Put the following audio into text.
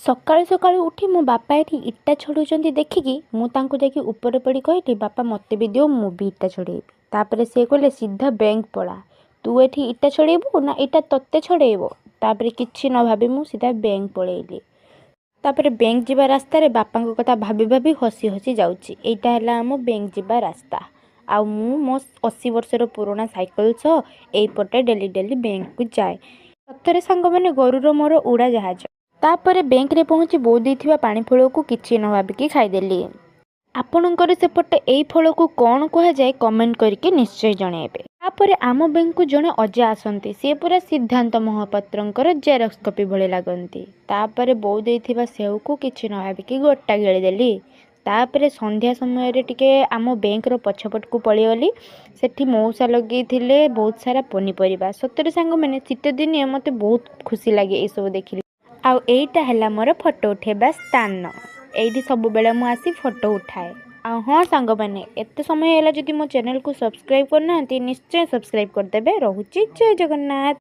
ସକାଳୁ ସକାଳୁ ଉଠି ମୋ ବାପା ଏଠି ଇଟା ଛଡ଼ଉଛନ୍ତି ଦେଖିକି ମୁଁ ତାଙ୍କୁ ଯାଇକି ଉପରେ ପଡ଼ି କହିଲି, ବାପା, ମୋତେ ବି ଦିଅ, ମୁଁ ବି ଇଟା ଛଡ଼େଇବି। ତାପରେ ସିଏ କହିଲେ, ସିଧା ବ୍ୟାଙ୍କ ପଳା, ତୁ ଏଠି ଇଟା ଛଡ଼େଇବୁ ନା ଇଟା ତୋତେ ଛଡ଼େଇବ? ତାପରେ କିଛି ନ ଭାବି ମୁଁ ସିଧା ବ୍ୟାଙ୍କ ପଳେଇଲି। ତାପରେ ବ୍ୟାଙ୍କ ଯିବା ରାସ୍ତାରେ ବାପାଙ୍କ କଥା ଭାବି ଭାବି ହସି ହସି ଯାଉଛି। ଏଇଟା ହେଲା ଆମ ବ୍ୟାଙ୍କ ଯିବା ରାସ୍ତା। ଆଉ ମୁଁ ମୋ 80 ବର୍ଷର ପୁରୁଣା ସାଇକେଲ ସହ ଏଇପଟେ ଡେଲି ଡେଲି ବ୍ୟାଙ୍କକୁ ଯାଏ। ସତରେ ସାଙ୍ଗମାନେ, ଗରୁର ମୋର ଉଡ଼ାଜାହାଜ। ତାପରେ ବ୍ୟାଙ୍କରେ ପହଞ୍ଚି ବୋଉ ଦେଇଥିବା ପାଣି ଫଳକୁ କିଛି ନ ଭାବିକି ଖାଇଦେଲି। ଆପଣଙ୍କର ସେପଟେ ଏଇ ଫଳକୁ କ'ଣ କୁହାଯାଏ, କମେଣ୍ଟ କରିକି ନିଶ୍ଚୟ ଜଣାଇବେ। ତାପରେ ଆମ ବ୍ୟାଙ୍କକୁ ଜଣେ ଅଜା ଆସନ୍ତି। ସିଏ ପୁରା ସିଦ୍ଧାନ୍ତ ମହାପାତ୍ରଙ୍କର ଜେରକ୍ସ କପି ଭଳି ଲାଗନ୍ତି। ତାପରେ ବୋଉ ଦେଇଥିବା ସେଉକୁ କିଛି ନ ଭାବିକି ଗୋଟା ଗିଳିଦେଲି। ତାପରେ ସନ୍ଧ୍ୟା ସମୟରେ ଟିକେ ଆମ ବ୍ୟାଙ୍କର ପଛପଟକୁ ପଳେଇଗଲି। ସେଠି ମଉସା ଲଗେଇଥିଲେ ବହୁତ ସାରା ପନିପରିବା। ସତରେ ସାଙ୍ଗମାନେ, ଶୀତ ଦିନିଆ ମୋତେ ବହୁତ ଖୁସି ଲାଗେ ଏସବୁ ଦେଖିଲେ। ଆଉ ଏଇଟା ହେଲା ମୋର ଫଟୋ ଉଠେଇବା ସ୍ଥାନ। ଏଇଠି ସବୁବେଳେ ମୁଁ ଆସି ଫଟୋ ଉଠାଏ। ଆଉ ହଁ ସାଙ୍ଗମାନେ, ଏତେ ସମୟ ହେଲା ଯଦି ମୋ ଚ୍ୟାନେଲକୁ ସବସ୍କ୍ରାଇବ୍ କରିନାହାନ୍ତି, ନିଶ୍ଚୟ ସବସ୍କ୍ରାଇବ୍ କରିଦେବେ। ରହୁଛି, ଜୟ ଜଗନ୍ନାଥ।